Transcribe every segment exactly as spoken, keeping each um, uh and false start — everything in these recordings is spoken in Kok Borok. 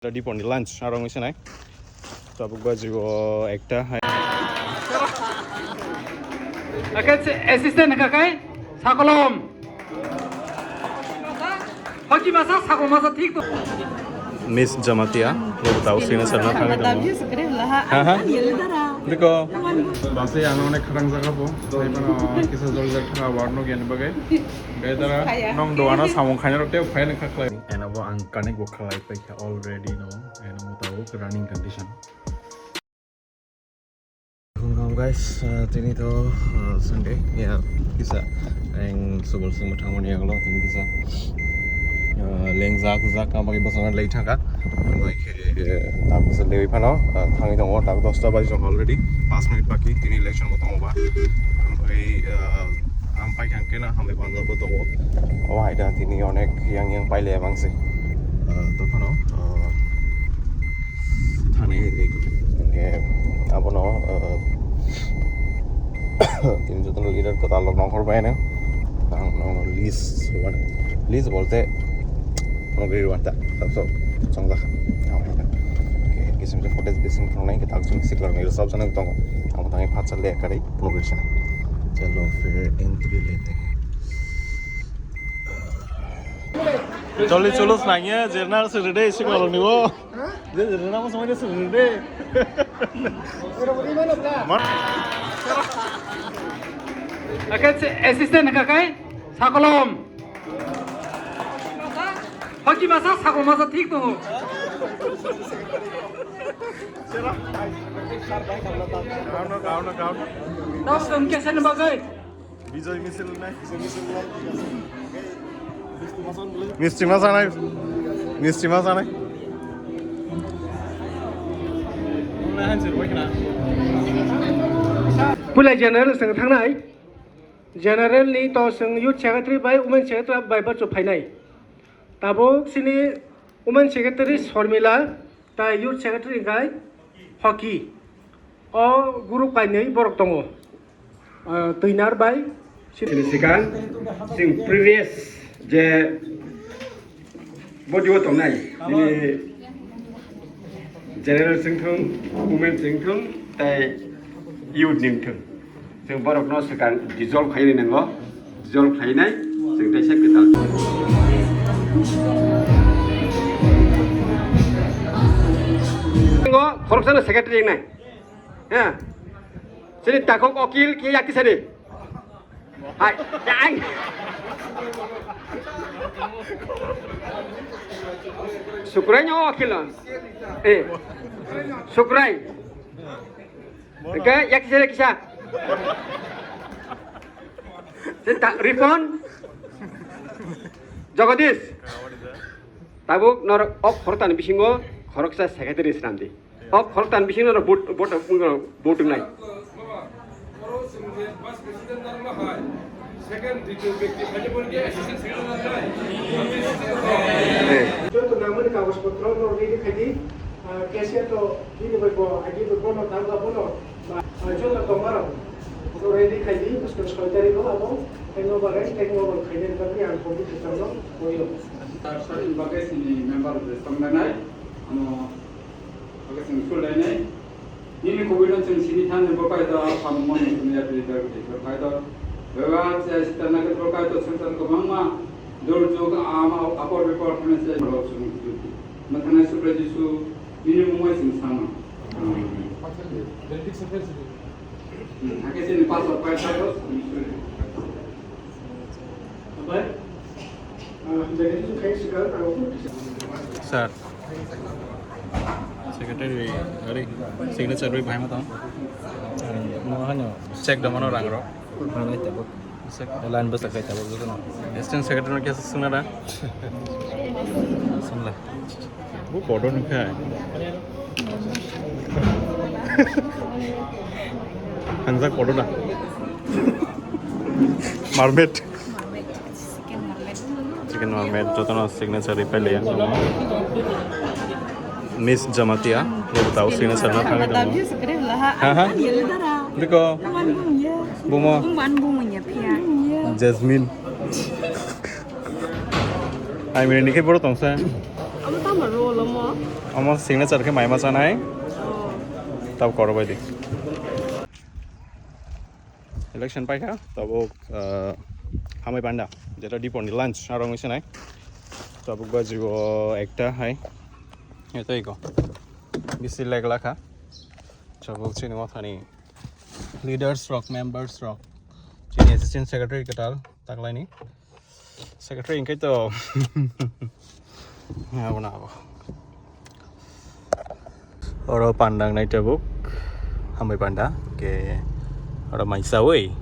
Ready for the lunch, arong ise nai. Tabuk baji o ekta hai. Akai assistant ka kai sakolom. Hoki masa sakol masa thik to. Miss Jamatia, lo tau sini sana kami tamo. Ha ha. Diko. Basi ano onek kharang jaga bo. Sai pano kisa jol jak thara warno gyan bagai. Gai dara nong doana samung khaina rok teo khaina khaklai. Ena bo ang connect bo khalai paikha already no. Ena mo tau running condition. Welcome guys, uh, tini to, uh, Sunday ya, kisa ang subol sing thangmani aglo tini kisa, uh, leng jak jak kama ki bosong lai thaka. Bai khe, uh, tak Sunday phano, uh, thangwi tongo, tak dosta baji jong already, pas minute baki, tini election bo tongo ba. Ampai, uh, ampai khang kena hambai banjak bo tongo. O hai da tini onek yang yang paile bangsi. Uh, to phano, uh, thani dik, eh, abono, eh, tini jotono leader kwtal rok nongkhor bai no. Ang no list wan, list bolte no gri wan ta, tabso chongjak. Ang hai ta. Okay, kisim je footage bising thongnai ke tak jung siklar ni sab jana tongo. Ang tangi phat chal le kari progression. Chalo phir entry lete hain. Joldi cholo snangya, jernar se rede isi koloni bo. Je jernar mo samai se rede. Akai assistant ka kai sakolom. Hoki masa sakol masa thik tongo. Gauna gauna gauna. Dos jong kesa ni bagai. Bijoy misil nai. Misti ma sanai. Misti ma sanai. Pulai general seng thangnai. General ni to seng youth secretary bai women secretary bai bacho phainai. Tabuk sini women secretary Sormila, tai youth secretary kai Hoki. O group kainwi borok tongo. Ah, Twinar bai. Sini sikang, sing previous je body o tongnai. Ini general sing thung, women sing thung, tai youth ning thung. Chwng borokno swkang dissolve khainai nango, dissolve khainai chwng teisa kwtal. Ngo khoroksano secretary wngnai. Ha? Chini takhuk okil khe yakti sani. Hai, yang. Sukrai nyo okil. Eh. Sukrai. Oke, ya kisa, ya kisa. Senta, Rifon. Jagadish. Tabuk nor ok khoroktan bisingo khoroksa secretary swnamdi. Ok khoroktan bisingo nor vote, vote, vote nai. Second, ditiyo bekti khaidi boni khe assistant secretary nai. Joto namani kagoj potro no ready khaidi, ah, cashier to bini bai bo, agi bai bono tangla bono, ah, joto tongmarok no ready khaidi, buskang soi tarikh o abo, hangover, hangover khainani bagwi ang committee tongno boyo. Sir, sir, in bagwi sini member tongnai, ano Oke, chwng sulainai. Nini kubui no chwng sini thani bo kaitor samung mani sumya twi dagdi bo kaitor. Beba chesta nake bo kaitor swngchar kwbangma durjog ama apor bipor thani se rok chwng twi. Mwthangna Subrai Jisu nini mungwi chwng sama. Amen. Hmm, hake chini pastor kaitor chwng suli. Sir, secretary, ari, signature bai bahai ma tong. Mo hano check da mano rang ro. Check. Line bus kai tabuk joto no. Assistant secretary no kesa sungna da. Sunla. Bu kodo ni khai. Hangjak kodo da. Marmit. Marmit. Chicken marmit. Chicken marmit, jotono signature ripai le yang tamo. Miss Jamatia, lo tau signature na thangwi tamo. Ha, ha. Diko. Bumo. Jasmine. Ai, mene ni ke boro tongsa. Amo tamo role mo. Omo signature khe maima chanai. Tab koro bai di. Election paikha, tabuk, ah, hambai panda, jeta dipor ni lunch, arong ise nai. Tabuk baji o ekta hai. Eta iko. Bisi leg lakha. Tabuk chini wathani leaders rok, members rok. Chini assistant secretary kwtal, taklaini. Secretary hingke to. Abo na abo. Oro pandang nai tabuk. Hambai panda. Ke oro mai sawi.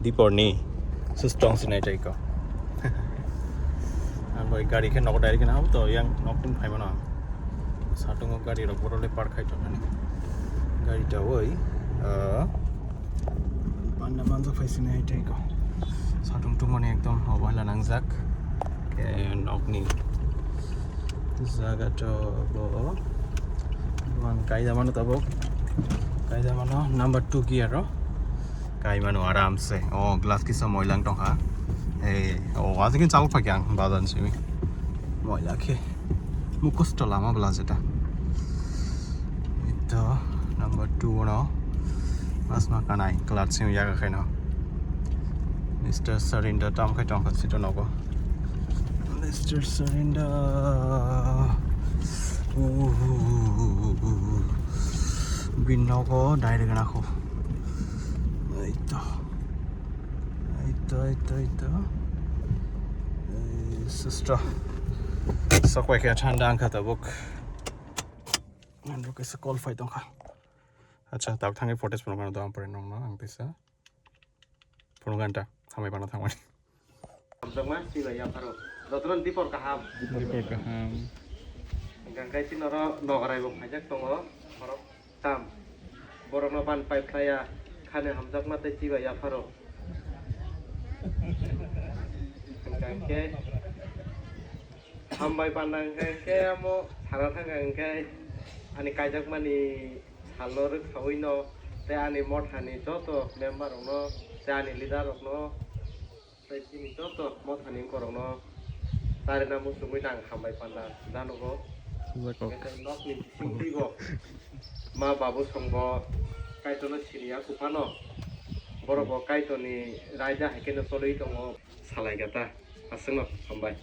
Dipor ni. Sus tong sinai tai ko. Ang bai gari khe nok direct na to yang nok tin phai mano. Satung gari rok boro le park khai tong ani. Gari ta oi. Ah. Panda manjak phai sini hai tei ko. Satung tung mani ekdom obala nangjak. Ke nokni jaga to bo. Buang kaida mano tabuk. Kaida mano number two gear ro. Kai mano aram se. Oh, glass kisa moilang tongkha. Hey, oh, wajakin chalok phai ang badan simi. Moila khe. Mukosto lama bla jeta. Ito number two no. Mas ma kanai, kelat sing yaga khaino. Mister Sarinda tam khai tong khat sito nogo. Mister Sarinda. Bin nogo direct na kho. Ito. Ito, ito, ito. Sister. Sok bai khe thanda ang kha tabuk. Ang bo kaisa call phai tongkha. Acha, tabuk thangwi footage phunuk gana dong pore nongno ang tisa. Phunuk ganta hambai bana thangmani. Hamjakma chiba yapharo. Jotono dipor kaham. Dipor kaham. Gangkai chini oro nogarai bo phaijak tongo. Borok tam. Borokno ban pai phlaiya. Khani hamjakma tei chiba yapharo. Hingkha khe hambai panda hingkha khe amo sana thangkha hingkhe ani kaijakmani salno rwksaui no tei ani mothani joto member rokno tei ani leader rokno tei chini joto mothani wngkorokno charina muchungwi ang hambai panda janogo. Nokni bisingtwibo ma babu songbo Kaitorno siniya kuphano borokbo Kaitorni raida hai kheno cholwi tongo. Salai gata aswkno hambai.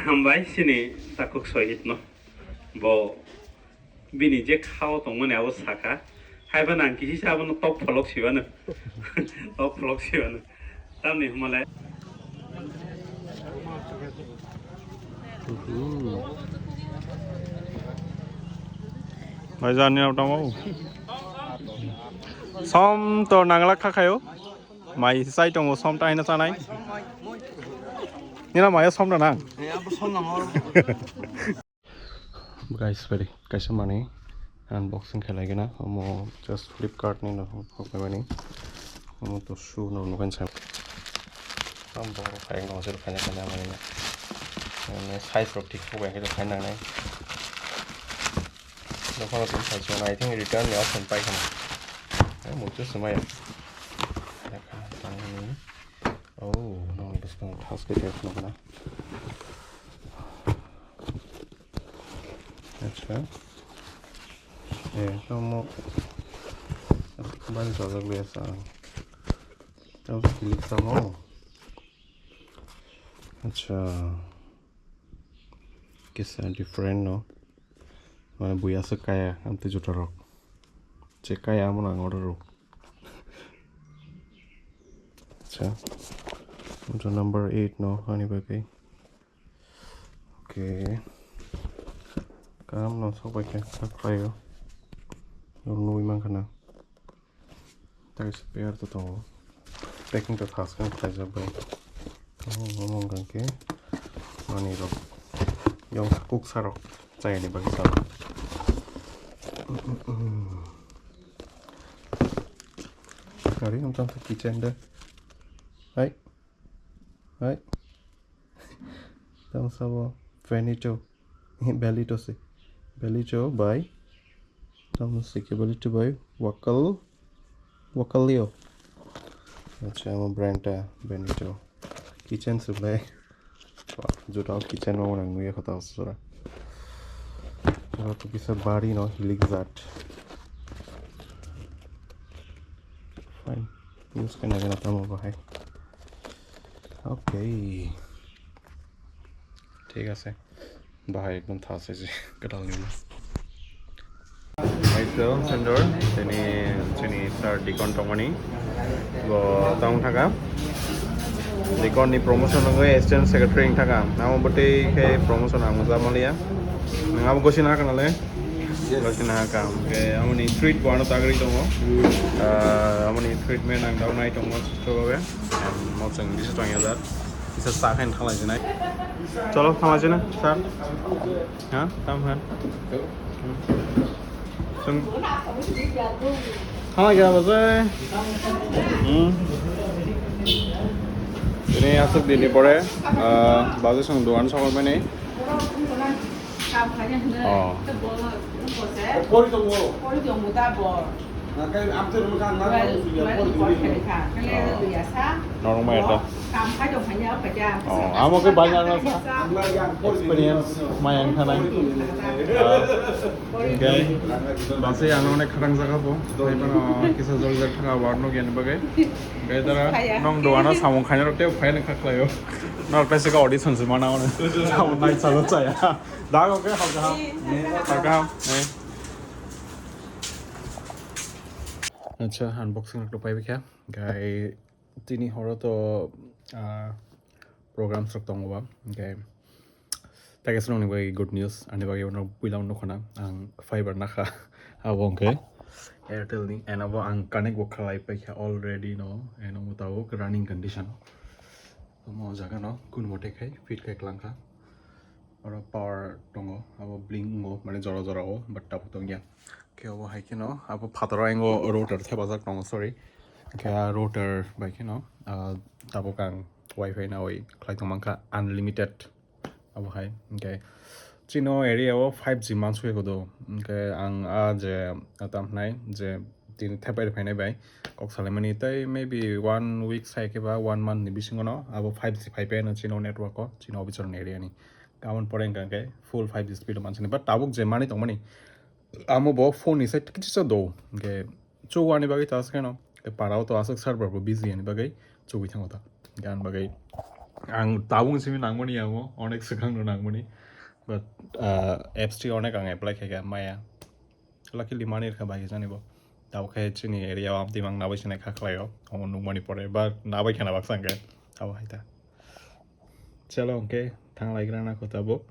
Hambai chini takhuk sohit no. Bo bini je khao tongmani abo saka. Haiba nang kisi sa abono tok pholok sibano. Tok pholok sibano. Tamni hwnmale. Mai jani tamo. Som to nangla khakhayo. Mai sai tongo som ta hino sanai. Nina maya som da nang. Guys, bari kaisa manwi unboxing khelai gana, omo just Flipkart ni no hokmani, omo to shoe no nukan sa. Tam boro khaina khaina mani na. Size rok thik khe bai khe khaina nai. Dokhano tini sai chwng, I think return ni option pai khana. Muitu swmai. Oh, no, bwskang thas khe thas nukna. Acha. Eh, tamo. Bani sajak le sa. Tamo kilik tamo. Acha. Kisa different no. Mane buya se kaya amte juta rok. Che kaya amo nang order rok. Acha. Unsa number eight no ani bagwi. Okay. Kam no sok bai khe sak khlaio. Nugwi mankha na. Tei se pair to tongo. Packing to thas khe khlaijak bai. Omo wngkha khe manwi rok. Yong kuk sarok chayani bagwi sa. Gari wngkha kitchen de. Hai. Hai. Tamo sabo Benito. Belito se. Belito bai. Tamo se ke Belito bai. Wakal. Wakalio. Acha, amo brand ta Benito. Kitchen se belai. Juta kitchen o nang nuya kota sura. Oro to kisa bari no hilik jat. Fine. Use kena kena tamo bahai. Okay. Thik ase. Bahai ekdom tha se je kwtal ni. Maito Sendor, tini chini sir Deacon tongmani. Bo tong thaka. Deacon ni promotion wngwi assistant secretary wng thaka. Amo bwtwi khe promotion ang mujak manliya. Nwng abo gosi na kana le? Gosi na ka. Oke, amo ni treat bo ano tagri tongo. Ah, amo ni treatment ang dau nai tongo susto bhabe. Mo chwng bisa tong ya dar. Bisa sa khain thalai jinai. Cholo thalai jinai, sir. Ha? Tam ha. Sung. Hala gaya ba je. Hmm. Ini asuk di ni pore, eh, baje sung duan sama mene. Oh. Normal ya. Oh, amo ke banyak na sa. Experience maya yang sana. Ah, okay. Basi ano onek kharang jaga bo. Taibo kisa jol jak thanga warno gyan bagai. Gai dara nong doano samung khaina rok tei phaina khaklaio. Nor pese ka audition se mana ono. Samung nai chalo chaya. Dago ke halka ham. Halka ham. Eh. Acha, unboxing rok pai bikha. Gai tini horo to, ah, programs rok tongo ba. Gai ta khe swnamni bagwi good news, ani bagwi uno puila uno khona ang fiber nakha. Abo hwnkhe Airtel ni, and abo ang connect bo khlai paikha already no, and omo tabuk running condition. Omo jaga no kun mote khai fit khai klangkha. Oro power tongo, abo blink wngo, mane jora jora o, but tabuk tongya. Khe obo hai kheno, abo phataro engo router thepajak tongo, sorry. Khe a router bai kheno, ah, tabuk ang wifi nawi khlai tongmangkha unlimited. Abo hai, hwnkhe chino area o five G mansukya kodo, hwnkhe ang a je, a tam hwnai je tini thepai rw phainai bai kok salaimani tei maybe one week sai khe ba one month ni bisingo no abo five G phai pai no chino network o, chino officer ni area ni. Aboni pore hwnkha khe full five G speed o mansini, but tabuk je manwi tongmani, amo bo phone ni side kisa do, hwnkhe chugo ani bagwi ta aswk kheno, tei para o to aswk server bo busy ani bagwi chugwi thango ta. Hwnkhe ani bagwi ang tabuk simi nangmani amo, onek swkang no nangmani, but, ah, apps ti onek ang apply khaikha maya. Luckily mani rwkha bai jani bo. Tabuk khe chini area o amtwi mang nabai sinai kha khlaio, omo nukmani pore, but nabai khana baksa hwnkhe abo hai ta. Chalo, hwnkhe thanglaigrana kho tabuk.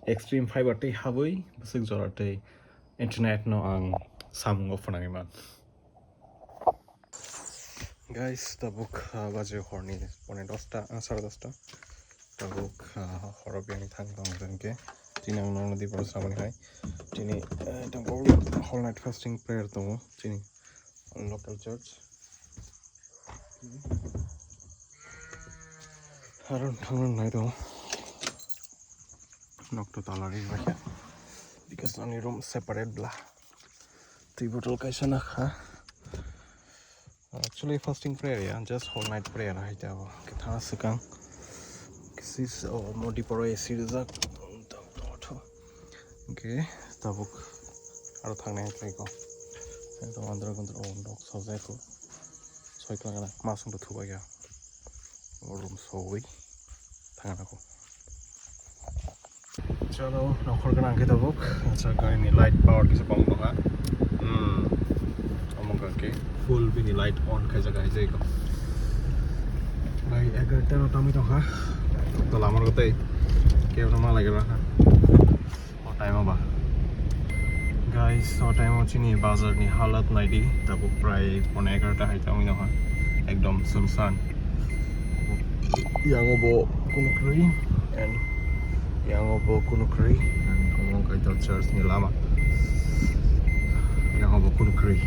Extreme fiber tei habwi bwswk jora tei internet no ang samungo phwnangwi man. Guys, tabuk, ah, baje horni pone dosta, ah, sare dosta. Tabuk, ah, horo biyani thang tong jani khe. Tini ang nono di boro samani hai. Tini, eh, tong whole night fasting prayer tongo. Tini local church. Aro thangna nai tongo. Nok to tala ri bai khe. Because ani room separate bla. Twi bottle kaisa nakha. Actually fasting prayer ya, just whole night prayer hai ta bo. Khe thana swkang. Kisi, oh, modi poro A C rijak. Hwnkhe tabuk aro thangnai hai khlai kho. Ekdom andro gundro o nok sojai kho. Soi kwlangna masung bo thubai ya. Room sowi thangna kho. Chalo, nokhor gwnang khe tabuk. Acha, gari ni light power kisa kong tongkha. Hmm. Omo hwnkhe full bini light on khaijak hai jai kho. Bai egarta no tamwi tongkha. To lamar gotei. Kebo no malai gala kha. O time o ba. Guys, o time o chini bazar ni halat naidi. Tabuk prai pone egarta hai tongwi nokha. Ekdom sunsan. Yang o bo kunu kwrwi and yang o bo kunu kwrwi. And omo kaitor church ni lama. Yang o bo kunu kwrwi.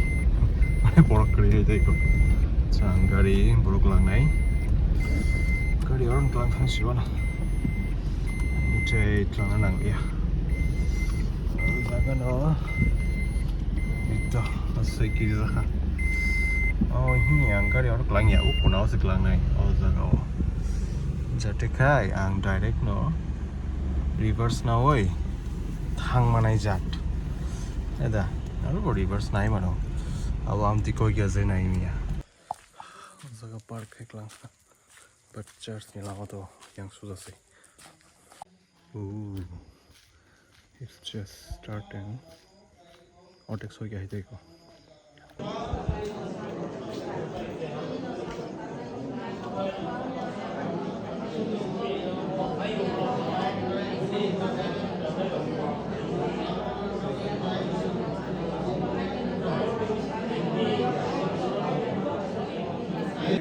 Mane borok kwrwi hai tei kho. Chang gari borok langnai. Gari oron tlang thang siwana. Mutai tlangna nangliya. O jaga no. Ito, asai kiri jaga. O, hini ang gari oro klangya, o kuna o se klangnai, o jaga o. Jate khai ang direct no reverse nawi thang manai jat. Eda, aro bo reverse nai mano. Abo amtwi koi gya je nai miya. O jaga park khai klang. But church ni lama to yang suja se. Ooh, it's just starting. Otek soi kya hai teko.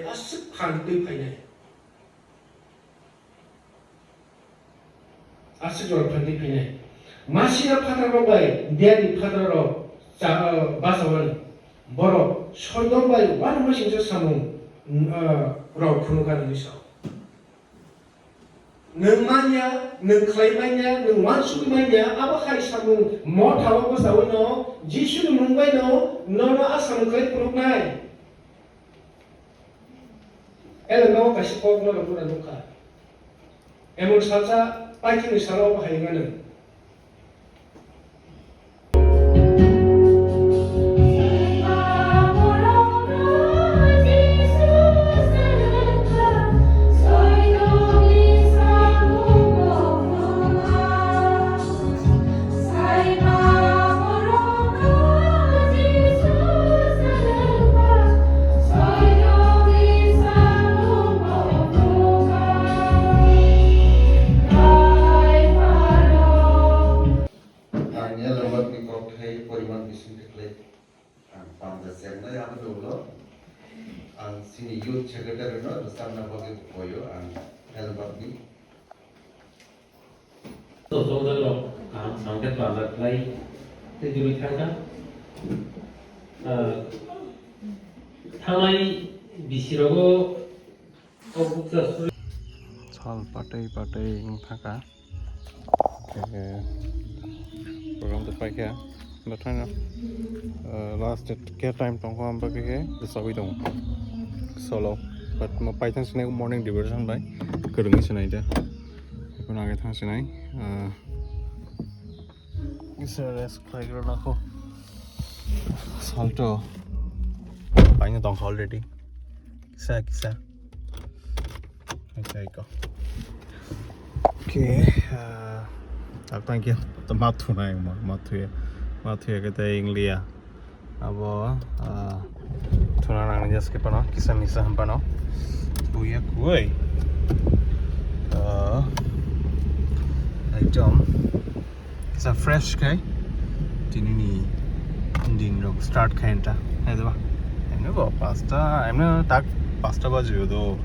Aswk phan twi phainai. Aswk jora phan twi phainai. Masiya phatrarok bai diyani phatrarok cha-, bachawani. Borok Sodom bai uanama singcha samung, ah, rok phunukha nini sao. Nwng manya, nwng khlai manya, nwng uansugwi manya, abo hai samung motha o bwchaui no, Jisuni mung bai no, nono a samung khlai phunuknai. Elengao kaisa kok no rwmani nukha. Emon salsa paithakni salo obo hai wngmano. Ang Ellenberg ni kokthai poriman bising tikhlai. Ang panda chengnai aboni ulo ang chini youth secretary no rwchapna bagwi bo koyo ang Ellenberg ni. Sojokjak rok kaham samkhe twlajak khlai tei duri thangkha. Ah, thangnai bisi rogo o bukcha suri. Sal patwi patwi wng thangkha. Khe program to paikha. But haino, uh, last date khe time tongkha, amba khe khe bwchaui tongo solo. But mo paithang sinai morning devotion bai kwrwngwi sinai de. Ekhon age thang sinai, uh, kisa rest khlaigrana kho. Salto paina tongkha already. Kisa kisa. Okay, go. Okay, uh, tak thank you. To mathu nai ma, mathu ya. Mathu ya kete Inglia. Abo, uh, thuna nang jas ke pano, kisa misa ham pano. Buya kuai. Uh, ekdom. Sa fresh khai. Tini ni din rok start khai enta. Hai deba. Emne bo pasta, emne tak pasta baji do.